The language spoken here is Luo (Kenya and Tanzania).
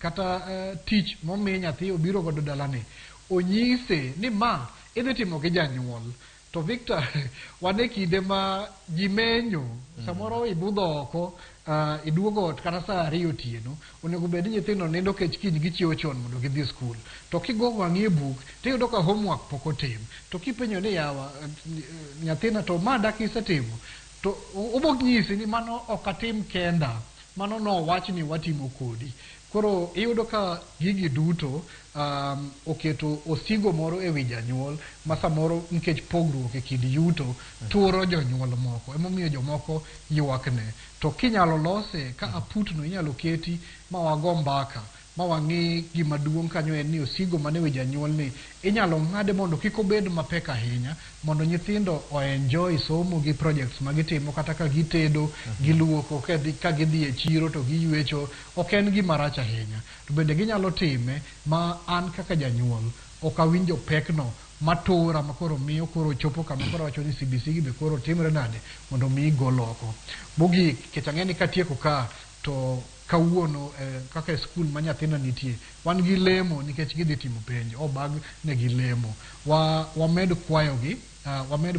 kata tich momi nyathi obiro godo dalani, onyise ni ma idhi timo gi janyuol. To Victor, wan e kinde ma ji menyo, samoro ibudho oko, iduogo ot kata saa 2 otieno, onego bed ni nyithindo nindo kech kiny gichiewo chon mondo gidhi skul. To kigo wang'i e buk, tiyudo ka homework pok otim. To kipenjo ni yawa, nyathina to ma dak isetimo, to obok nyisi ni mano ok atim kenda, mano nowach ni watimo kodi. Koro iyudo ka gigi duto oketo osigo moro e wi janyuol ma samoro nikech pogruok e kind yuto turo jonyuol moko, emomiyo jomoko ywakne. To kinyalo lose ka aputno inyalo keti ma wago mbaka ma wang'i gima duong' kanyo en ni osigo mane wi janyuol ni inyalo ng'ade mondo kik obed mapek ahinya, mondo nyithindo o enjoy somo gi projects ma gitimo, kata ka gitedo, giluoko, ka gidhi e chiro to giywecho, ok en gima rach ahinya. To bende ginyalo time ma an kaka janyuol ok awinjo pekno matura ma koro miyo koro chopo kama koro wacho ni CBC gi be koro timre nade mondo mi gol oko. Mogik, nikech ang'e ni katieko ka to kawuono kaka e skul ma nyathina nitie wan gi lemo nikech gidhi timo penj obag negi lemo, wamed kwayogi, wamed